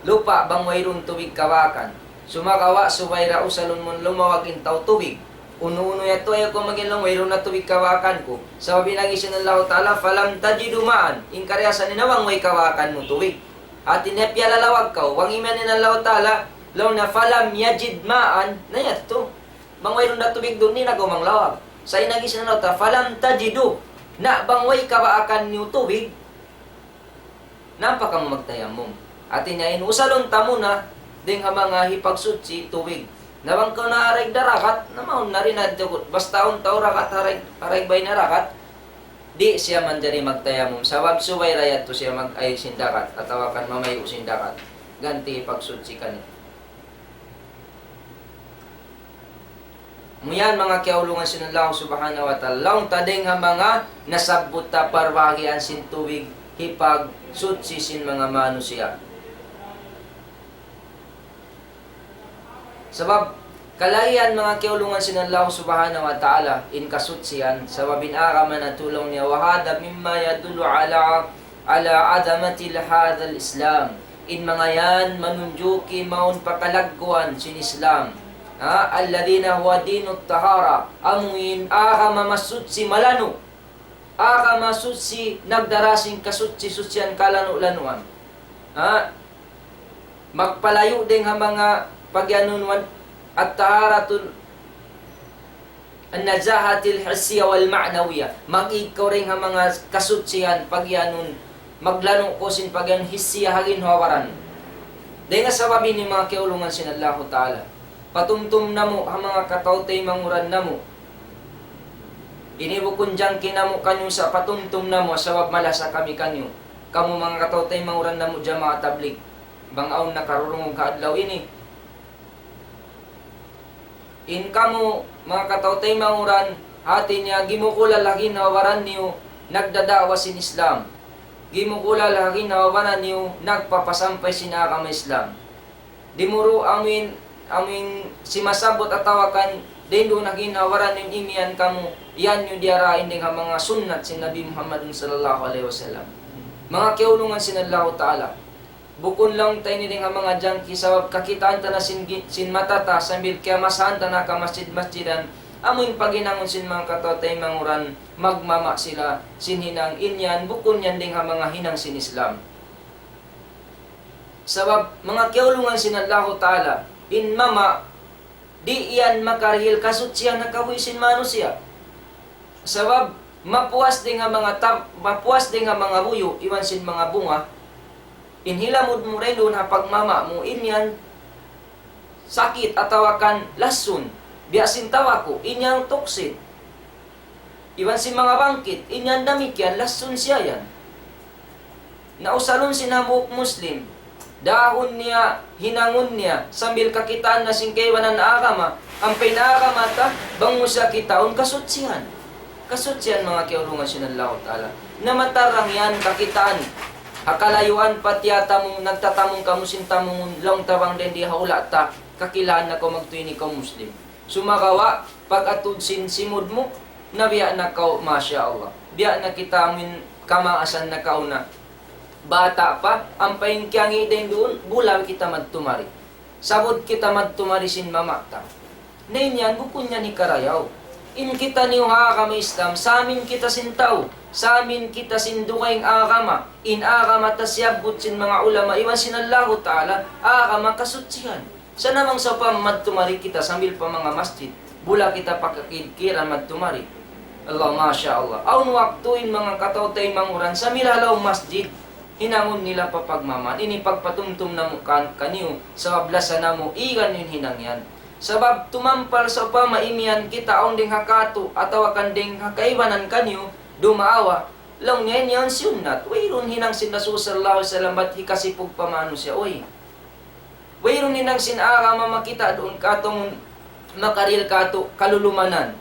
lupa' bang wayruun tubig kabakan. Sumagawa' subay da usalun mu lumawag in tau tubig. Unu-unu yadtu ayaw kaw mag-inum, wayruun na tubig kabakan ku. Sabab in agi sin Allah Ta'ala, فلم تجدوا ماء. In karna' asal niya bang way kabakan mu tubig. Hati niya piyalalawag kaw. Bang imiyan in Allah Ta'ala, laung niya فلم يجد ماء, na yadtu. Bang wayruun da tubig duun, di' na kaw manglawag. Sa' in agi sin Allah Ta'ala, فلم تجدوا. Na bang way kabakan niyu tubig, na ampa kamu magtayammum. Hati niya in usalun ta muna, dayn ha manga hipagsutsi tubig. Na bang kaw naarag da ragat, na mawn na rin na jagut. Basta awn tau ragat, arag, arag bay na ragat, di' siya manjari magtayammum. Sabab subay da yadtu siya mag-, ay sin dagat, atawa kan mamaygu' sin dagat. Ganti' hipagsutsi kaniya. Amu yan manga kiyaulungan sin Allah Subhanahu wa Ta'ala. Laung ta dayn ha manga nasabbut ta parbahagian sin tubig hipagsutsi sin manga manusiya'. Sabab, kalagihan manga kiyaulungan sin Allah Subhanahu wa Ta'ala, in kasutsian, sabab in agama natu' laung niya, وهذا مما يدل على على عظمة هذا الإسلام. In manga yan manunjuki mawn pa kalagguan sin Islam. Ha? الذين هو دين الطهارة. Amu in agama masutsi malanu'. Agama sutsi nagdara sin kasutsi-sutsian kalanu'-lanuan. Ha? Magpalayu' dayn ha manga pagiyanun wan at-taharatul النزاهة الحسية والمعنوية. Mag-ig kaw dayn ha manga kasutsian pagiyanun, maglanu' kaw sin pagiyanun hissiya ha ginhawa-baran. Dayn ha sabab ini manga kiyaulungan sin Allahu Ta'ala. Patumtum namu' ha manga kataw-taymanghuran namu'. Ini bukun jangki namu' kaniyu sa' patumtum namu' sabab malasa kami kaniyu. Kamu manga kataw-taymanghuran namu' jamaah tablig. Bang awn nakarurungug ha adlaw ini. In kamu, manga kataw-taymanghuran, hati niya gimukul ha ginhawa-baran niyu, nagdada'wa sin Islam. Gimukul ha ginhawa-baran niyu, nagpapasampay sin agama Islam. Dimuru amuin, amuin simasabbut atawa kan Dayn duun ha ginhawa-baran niyu in imiyan kamu, yan niyu diyarā in dayn ha manga sunnat sin Nabi Muhammadun sallallahu alayhi wasallam. Manga kiyaulungan sin Allahu Ta'ala, bukun laung ta ini dayn ha manga jangki, sabab kakitaan ta na sin gi-, sin mata ta sambil kiyamasahan ta na ha kamasjid-masjidan, amu in paghinangun sin manga kataw-taymanghuran, magmama' sila, sin hinang in yan, bukun yan dayn ha manga hinang sin Islam. Sabab, manga kiyaulungan sin Allahu Ta'ala, in mama', di' yan makarihil kasuchihan ha kabuhi' sin manusiya'. Sabab, mapuas dayn ha manga tab-, mapuas dayn ha manga buyu', iban sin manga bunga, in hilamud mu dayn duun ha pagmama' mu, in yan sakit atawa kan lasun, biya' sin tawaku, in yan tuksit. Iban sin manga bangkit, in yan damikkiyan, lasun siya yan. Na usalun sin hambuuk Muslim, dahun niya, hinangun niya, sambil kakitaan na sin kaibanan agama, ampa in agama ta, bang mu siya kitaun, kasuchihan. Kasuchihan, manga kiyaulungan sin Allahu Ta'ala. Na matarang yan, kakitaan. Ha kalayuan pa tiyatamung, nagtatamung kamu sin tamungun, laung ta bang dayn di ha hula' ta, kakilahan na kaw magtuy ini kaw Muslim. Sumagawa', pag-atud sin simud mu, na biya' na kaw, masha Allah. Biya' na kita amin kamaasan nakauna. Bata' pa, ampa in kiyangi' dayn duun, bula kita madtu mari. Sabut kita madtu mari sin mama' ta. Na in yan, bukun yan hikarayaw. In kitaniyu ha agama Islam, samin kita sin tau, samin kita sin dugaing agama, in agama ta siyabbut sin manga ulama, iban sin Allahu Ta'ala, agama kasuchihan. Sa' na bang sawpama madtu mari kita sambil pa manga masjid, bula kita pakakidkiran madtu mari. Allah, masha Allah. Awn waktu in manga kataw-taymanghuran, sambil ha lawm masjid, hinangun nila pa pagmama'. Ini pagpatumtum namu' kan-, kaniyu, sabab lasa namu', igan in hinang yan. Sabab tumampal sawpama imiyan kita awn dayn ha katu', atawa kan dayn ha kaibanan kaniyu, dumaawa, laung niya in yan sunnat. Wayruun hinang sin Rasul sallallahu alayhi wasallam, bat hikasipug pa manusiya', uy. Wayruun hinang sin agama makita' duun katu' makarihil katu' kalulumanan.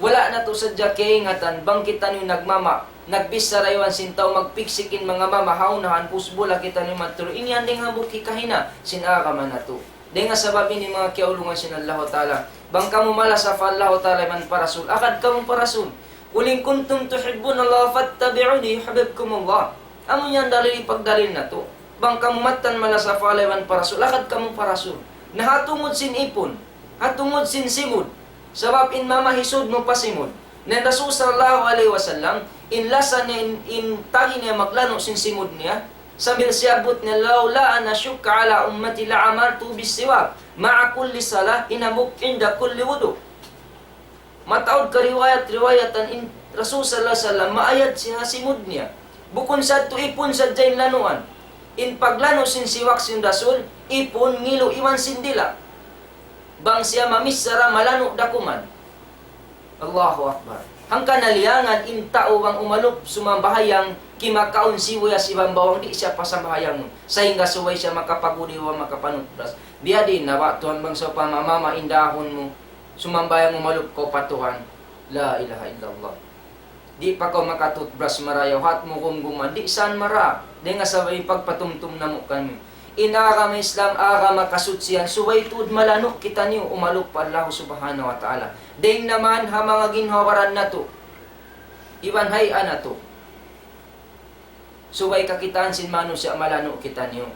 Wala' natu' sadja kaingatan, bang kitaniyu nagmama', nagbichara iban sin tau magpiksik in manga mama' ha unahan, pus bula kitaniyu magturu'. Ini yan dayn ha hambuuk hikahina' sin agama natu'. Dayn ha sabab ini, manga kiyaulungan sin Allahu Ta'ala, bang kamu malasa pa Allahu Ta'ala iban pa Rasul, agad kamu pa Rasul. قل إن كنتم تحبون الله فاتبعوني يحببكم الله. Amu yan dalil, pagdalil natu'. Bang kamu mattan malasa pa Allah iban pa Rasul, agad kamu pa Rasul. Na ha tungud sin ipun, ha tungud sin simud. Sabab in mama hisud mu pa simud. Na in Rasul sallallahu alayhi wasallam, in lasa niya, in, in tagi niya maglanu' sin simud niya. Sambil siyabbut niya, لولا أن أشق على أمتي لأمرتهم بالسواك مع كل صلاة, hinamuk عند كل وضوء. Mataud ka riwayat-riwayatan in Rasul sallallahu alayhi wasallam, maayad siya ha simud niya. Bukun sadtu ipun sadja in lanuan. In paglanu' sin siwak sin Rasul, ipun, ngilu' iban sin dila'. Bang siya mamichara, malanu' da kuman. Allahu Akbar. Hangkan na liyangan in tau bang umalup sumambahayang, kimakaun sibuyas iban bawang, di' siya pasambahayangun. Sahingga subay siya makapagudi wa makapanutbras. Biya' diin na ba, tuwan, bang sawpama mama' in dahun mu, sumambahayang umalup kaw pa Tuhan. La ilaha illallah. Di' pa kaw makatutbras marayaw, hat mu gumguman, di' san mara. Dayn ha sabab in pagpatumtum namu' kaniyu. In agama Islam, agama kasuchihan, subay tuud malanu' kitaniyu umalup pa Allah subhanahu wa ta'ala. Dayn naman ha manga ginhawa-baran natu'. Iban haya natu'. Subay kakitaan sin manusiya' malanu' kitaniyu.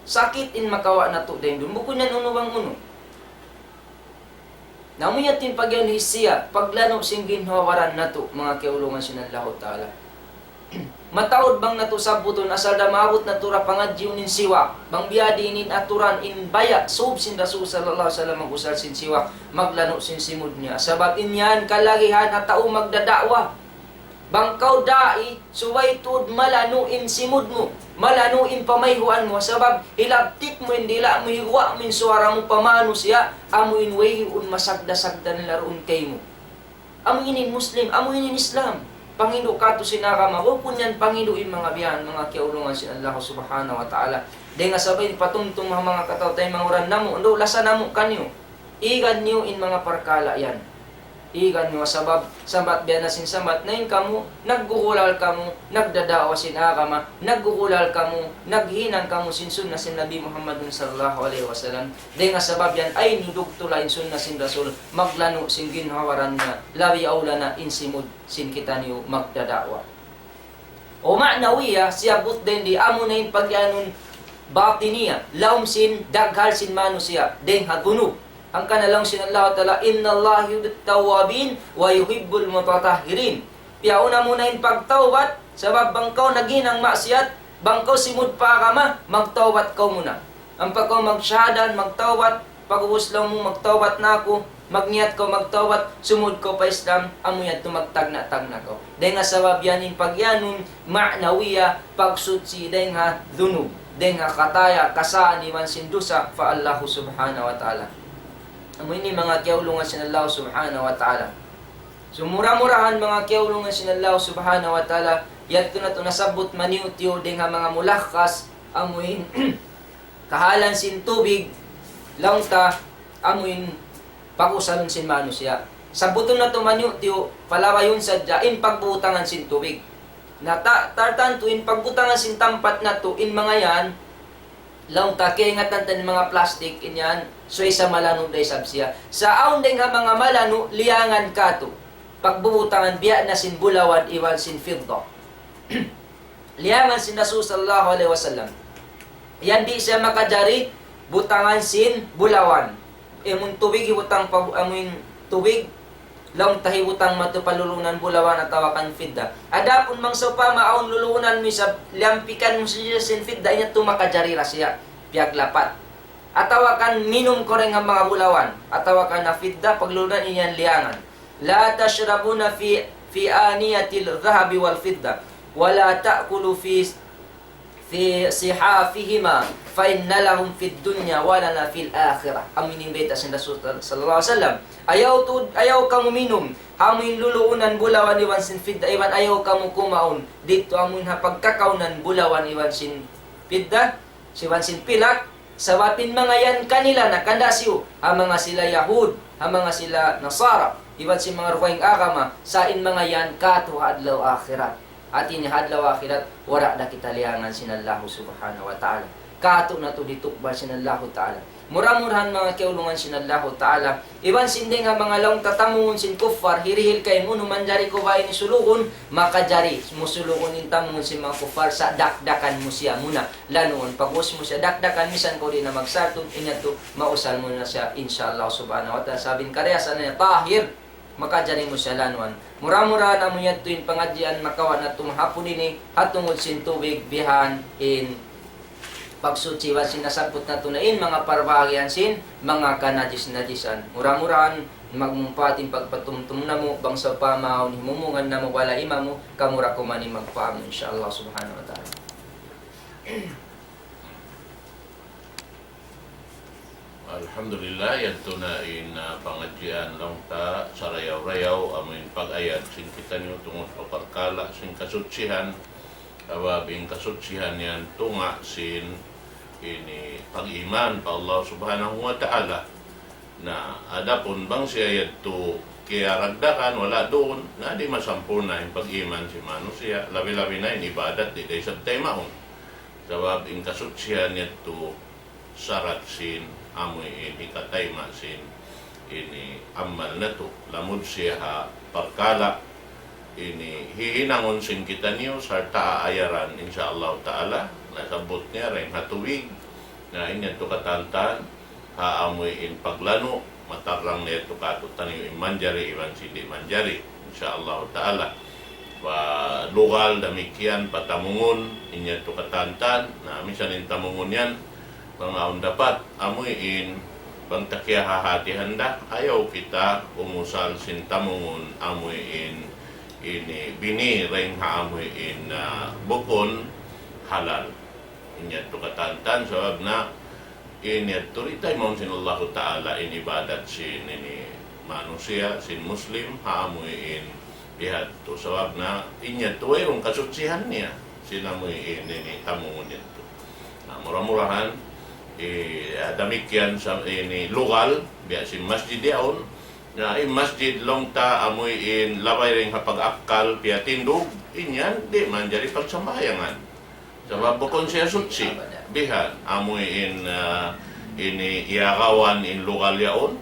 Sakit in makawa' natu' dayn duun. Bukun yan unu bang unu. Na amu yan in pag'iyanun hisiya, paglanu' sin ginhawa-baran natu', manga kiyaulungan sin Allahu Ta'ala. Mataud bang natu' sabbutun, asal da maabut natu' ra pangadjiun in siwak. Bang biya' diin in aturan, in baya', sub sin Rasul sallallahu alayhi wasallam mag-usal sin siwak, maglanu' sin simud niya. Sabab in yan kalagihan ha tau magdada'wa. Bang kaw da'i, subay tuud malanu' in simud mu, malanu' in pamayhuan mu, sabab hilabtik mu in dila' mu, higuwa' mu in suwara mu pa manusiya', amu in wayruun masagda-sagda nila duun kaymu. Amu ini in Muslim, amu ini in Islam. Panghindu' katu' sin agama, bukun yan panghindu' in manga biya' yan, manga kiyaulungan sin Allah subhanahu wa ta'ala. Dayn ha sabab in patumtum ha manga kataw-taymanghuran namu', andu' lasa namu' kaniyu. Igan niyu in manga parkala' yan. Igan niyu sabab, sambat biya' na sin sambat, na in kamu, naggugulal kamu, nagdadaawa sin agama, naggugulal kamu, naghinang kamu sin sunna sin Nabi Muhammadun sallallahu alayhi wasallam. Dayn ha sabab yan, ayaw niyu dugtula in sunna sin Rasul, maglanu' sin ginhawa-baran niya, labi awla na in simud sin kitaniyu magdadaawa. O ma'nawiya, siyabbut dayn di amuna in pagiyanun batiniya, lawm sin daghal sin manusiya', dayn ha dunub. Hangkan laung sin Allah Ta'ala, إِنَّ اللَّهَ يُحِبُّ التَّوَّابِينَ وَيُحِبُّ الْمُتَطَهِّرِينَ. Piyauna muna in pagtawbat, sabab bang kaw naghinang maksiyat, bang kaw simud pa agama, magtawbat kaw muna. Ampa kaw magshahada, magtawbat, pag'ubus laung mu magtawbat na aku, magniyat kaw magtawbat, sumud kaw pa Islam, amu yadtu magtagna'-tagna' kaw. Dayn ha sabab yan in pagiyanun, ma'nawiya, pagsuchi dayn ha dunub, dayn ha kataya, kasaan iban sin dusa, pa Allahu Subhanahu wa Ta'ala. Amu ini manga kiyaulungan sin Allahu Subhanahu wa Ta'ala. So, mura-murahan manga kiyaulungan sin Allahu Subhanahu wa Ta'ala, yadtu natu' nasabbut maniyu-tiyu dayn ha manga mulakhas, amu in kahalan sin tubig, laung ta, amu in pag-usalun sin manusiya'. Sabbutun natu' maniyu-tiyu, palabayun sadja, in pagbutangan sin tubig. Na ta-, tartantu in pagbutangan sin tampat natu', in manga yan, laung ta kaingatan ta in manga plastic, in yan, subay sa malanu' da isab siya. Sa' awn dayn ha manga malanu', liyangan katu'. Pagbubutangan biya' na sin bulawan iban sin fidda. Liyangan sin Rasul sallallahu alayhi wasallam. Yan di' siya makajari butangan sin bulawan. Amun tubig hibutang pa, amun tubig, laung ta hibutang matu pa luluunan bulawan atawa kan fidda. Adapun bang sawpama awn luluunan mu isab, lampikan mu siya sin fidda, in yadtu makajari da siya. Piyaglapat. Atawa kan minum kaw dayn ha manga bulawan. Atawa kan ha fidda, pagluluunan in yan liyangan. لا تشربون في، في آنية الذهب والفضة، ولا تأكلوا في، في صحافهما، فإن لهم في الدنيا ولنا في الآخرة. Amu ini in bayta' sin Rasul sallallahu alayhi wasallam. Ayaw tu-, ayaw kamu minum ha amu in luluunan bulawan iban sin fidda, iban ayaw kamu kumaun didtu amu in ha pagkakaunan bulawan iban sin fidda, iban sin pilak, sabab in manga yan kanila na kanda' siyu, ha manga sila Yahud, ha manga sila Nasara, iban sin manga dugaing agama, sa' in manga yan katu' ha adlaw akhirat. Hati niya ha adlaw akhirat, wala' da kita liyangan sin Allahu Subhanahu wa Ta'ala. Katu' natu' ditukbal sin Allahu Ta'ala. Mura-murahan manga kiyaulungan sin Allahu Ta'ala. Iban sin dayn ha manga laung ta tamungun sin kuffar, hirihil kaymu, unu manjari ku ba ini sulugun, makajari mu sulugun in tamungun sin manga kuffar, sa' dakdakan mu siya muna. Lanuun, pag'ubus mu siya dakdakan, misan kaw di' na magsatud, in yadtu, mausal mu na siya, insya Allah subhanahu wa ta'ala. Sabab in kariyasan niya, tahir, makajari mu siya lanuan. Mura-murahan amu yadtu in pangadjian makawa' natu' mahapun ini, ha tungud sin tubig, bihan, in pagsuchi iban sin nasabbut natu' na in manga parbahagian sin manga kanajis-najisan. Mura-murahan magmumpaat in pagpatumtum namu', bang sawpama awn himumungan namu' wala' imamu, kamu da kuman in magpaham, insya Allah subhanahu wa ta'ala. Alhamdulillah, yadtu na in, ah, pangadjian laung ta sarayaw-rayaw, amu in pag-ayad sin kitaniyu tungud pa parkala' sin kasuchihan, sabab in kasuchihan yan tunga' sin ini pag-iman pa Allah Subhanahu wa Ta'ala. Na, adapun bang siya yadtu kiyaragdagan, wala' duun, na di' masampurna' in pag-iman sin manusiya', labi-labi na in ibadat, di' da isab taymaun. Sabab in kasuchihan yadtu sarat sin amu in hikatayma' sin ini amal natu'. Lamud siya ha parkala' ini hihinangun sin kitaniyu sarta' aayaran, insya Allah ta'ala. Nasabbut niya dayn ha tubig. Na in yadtu katantan, ha amu in paglanu', matarrang na yadtu kātu'niyu in manjari iban sin di' manjari, insya Allah ta'ala. Pa lugal damikkiyan pa tamungun, in yadtu katantan, na misan in tamungun yan, bang awn dapat, amu in, bang ta kiyahahatihan da, ayaw kita umusal sin tamungun, amu in, ini bini dayn ha amu in, ah, bukun halal. In yadtu katantan, sabab na, in yadtu di' taymaun sin Allahu Ta'ala in ibadat sin ini manusiya', sin Muslim, ha amu in bihadtu. Sabab na, in yadtu wayruun kasuchihan niya, sin amu in ini tamungun yadtu. Na, mura-murahan, eh, damikkiyan sa ini lugal, biya' sin masjid yaun, Na in masjid laung ta amuin labay dayn ha pag-akkal piyatindug, in yan di' manjari pagsambahayangan. Sabab bukun siya suchi. Bihan, amuin, ah, ini iyagawan in lugal yaun.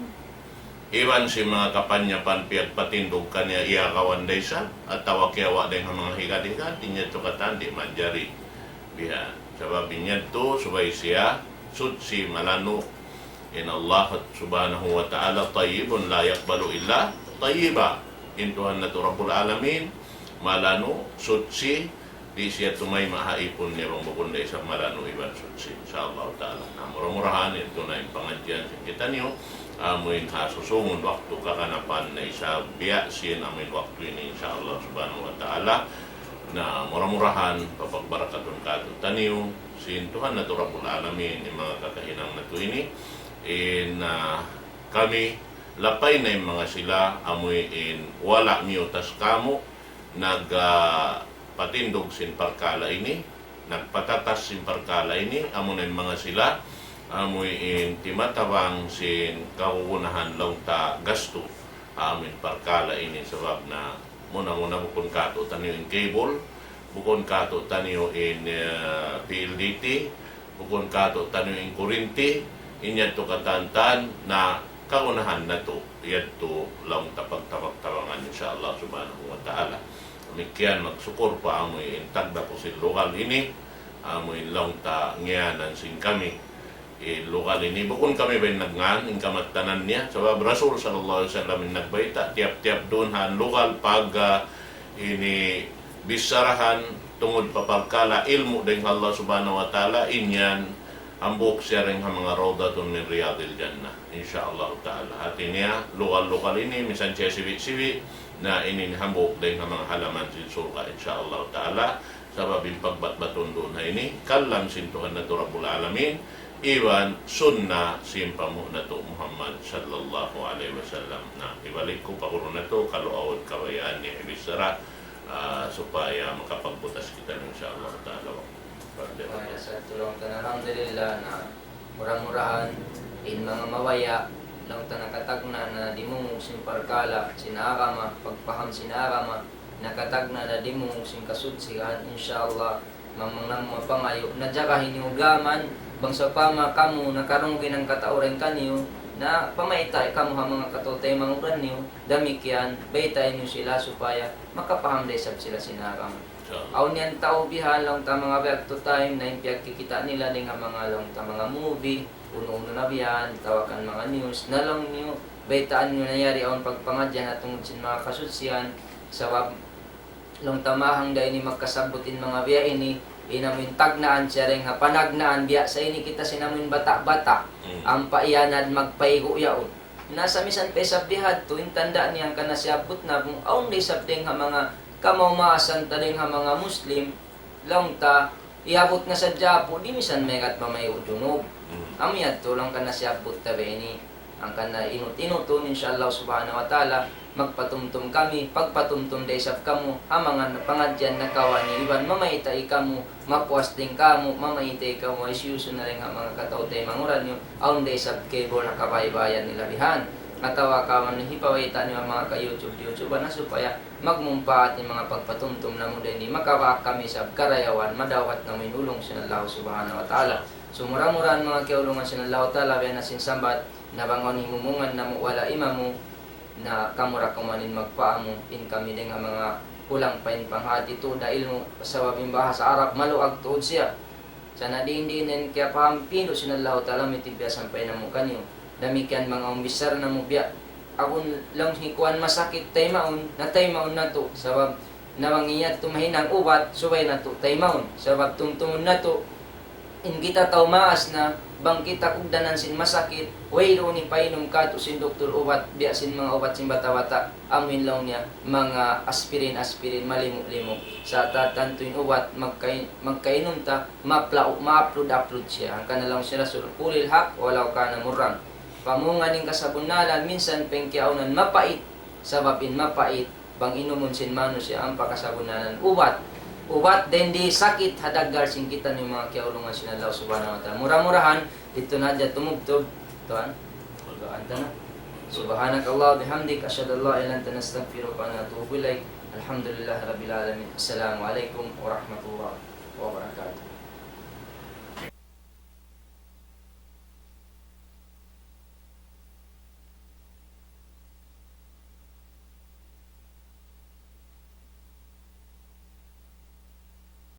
Iban sin manga kapanyapan piyagpatindug kaniya iyagawan da isab, atawa kiyawa' dayn ha manga higad-higad, in yadtu katan di' manjari. Bihan. Sabab in yadtu subay siya suchi malanu'. In Allah subhanahu wa ta'ala tayyibun la yaqbalu illa tayyiba. In Tuhan natu' Rabbul Alamin, malanu', suchi, di' siya tumayma' ha ipun niya bang bukun da isab malanu' iban suchi. Insya Allah ta'ala. Na, mura-murahan, yadtu na in pangadjian sin kitaniyu. Amuin ha susungun waktu kaganapan na isab biya' sin amuin waktu ini, insya Allah subhanahu wa ta'ala. Na, mura-murahan, papagbarakatun kātu'niyu sin Tuhan natu' Rabbul Alamin, in manga kakahinang natu' ini. In, ah, kami, lapay na in manga sila, amuin wala' miyutas kāmu', nag, ah, patindug sin parkala' ini, nagpatatas sin parkala' ini, amuna in manga sila, amuin timatabang sin kagunahan laung ta gastu, amuin parkala' ini, sabab na muna-muna bukun kātu'niyu in cable, bukun kātu'niyu in, eh, P L D T, bukun kātu'niyu in kurinti, in yadtu katantan na kagunahan natu', yadtu laung ta pagtabang-tabangan, insya Allah subhanahu wa ta'ala. Damikkiyan magsukul pa amuin tagdapu sin lugal ini, amuin laung ta ngiyanan sin kami. In lugal ini, bukun kami ba in nagngan, in kamattanan niya. Sabab Rasul sallallahu alayhi wasallam in nagbayta', tiyap-tiyap duun ha lugal pag, ah, ini bicharahan tungud pa parkala' ilmu' dayn ha Allah subhanahu wa ta'ala, in yan, hambuuk siya dayn ha manga rawdatun min riyadil jannah. Insya Allah ta'ala. Hati niya, lugal-lugal ini, misan siya sibi'-sibi', na ini hambuuk dayn ha manga halaman sin surga', insya Allah ta'ala. Sabab in pagbatbatun duun ha ini, kalam sin Tuhan natu' Rabbul Alamin, iban sunna sin panghu' natu' Muhammad sallallahu alayhi wasallam. Na, hibalik ku pa guru natu', kalu awn kabayaan niya hibichara, ah, supaya makapagbutas kita, insya Allah ta'ala. Maya sa tulung ta na, alhamdulillah, na mura-murahan in manga mabaya' laung ta nakatagna' na dimungug sin parkala' sin agama, pagpaham sin agama, nakatagna' na dimungug sin kasuchihan, insya Allah, mamang namu' mapangayu', na jaga hiniugaman, bang sawpama kamu nakarungug in hangkatau dayn kaniyu, na pamayta' kamu ha manga kataw-taymanghuran niyu, damikkiyan, baytai niyu sila supaya makapaham da isab sila sin agama. Awn yan tau bihan laung ta manga biya' tu time na in piyagkikita' nila dayn ha manga laung ta manga movie, unu-unu na bihan, tawakan manga news, na laung niyu, baytaan niyu na yari awn pagpangadjian ha tungud sin manga kasuchihan, sabab laung ta mahang da ini magkasabbut in manga biya' ini, in amuin tagnaan siya dayn ha panagnaan biya' sa ini kita sin amuin bata'-bata', ampa iyanad magpaigu' yaun. Na sa' misan pa isab bihadtu, in tanda' niya hangkan na siyabbut na, bang awn da isab dayn ha manga kamawmaasan ta dayn ha manga Muslim, laung ta, iyabut na sadja apu', di' misan maygat mamaigu' junub. Amu yadtu, laung kan na siyabbut ta ba ini, hangkan na inut-inutun, insya Allah subhanahu wa ta'ala, magpatumtum kami, pagpatumtum da isab kamu, ha manga pangadjian nakawa' niyu, iban mamayta' kamu, mapuas dayn kamu, mamayta' kamu, ay siyusun na dayn ha manga kataw-taymanghuran niyu, awn da isab cable ha kabaybayan nila bihan. Atawa kamu hipabayta' niyu ha manga ka YouTube, YouTube na supaya magmumpaat in manga pagpatumtum namu' dayn di, makawa' kami isab karayawan, madawhat namu' in ulung sin Allah subhanahu wa ta'ala. So, mura-murahan manga kiyaulungan sin Allah ta'ala, biya' na sin sambat, na bang awn himumungan namu' wala' imamu, na kamu ra kuman in magpaamu, in kami dayn ha manga kulang pa in panghati tuud ha ilmu', sabab in bahasa Arab maluag tuud siya. Sa' na diin-diin in kiyapaham, pindu' sin Allahu Ta'ala mitibbiya sampay namu' kaniyu. Damikkiyan manga umbisar namu' biya'. Agun laung hi kuwan masakit, taymaun, na taymaun natu'. Sabab na bang in yadtu mahinang ubat, subay natu' taymaun. Sabab tumtumun natu', in kita tau maas na, bang kita kugdanan sin masakit, wayruun hipainum katu' sin doktor ubat, biya' sin manga ubat sin bata'-bata', amuin laung niya, manga aspirin-aspirin, malimu'-limu'. Sa' tatantu in ubat, magkain-, magkainum ta, mapla-, ma-upload-upload siya. Hangkan na laung sin Rasul, "Qulil haq walaw kana murran." Pamungan in kasabunnalan, minsan pa in kiyaunan mapait, sabab in mapait, bang inumun sin manusiya' ampa kasabunnalan ubat. Ubat dayn di sakit ha daggal sin kitaniyu manga kiyaulungan sin Allah Subhanahu wa Ta'ala. Mura-murahan, didtu na hadja tumubtub. Tuan, duwaan ta na. سبحانك اللهم وبحمدك، أشهد أن لا إله إلا أنت، نستغفرك ونتوب إليك. الحمد لله رب العالمين. السلام عليكم ورحمة الله وبركاته.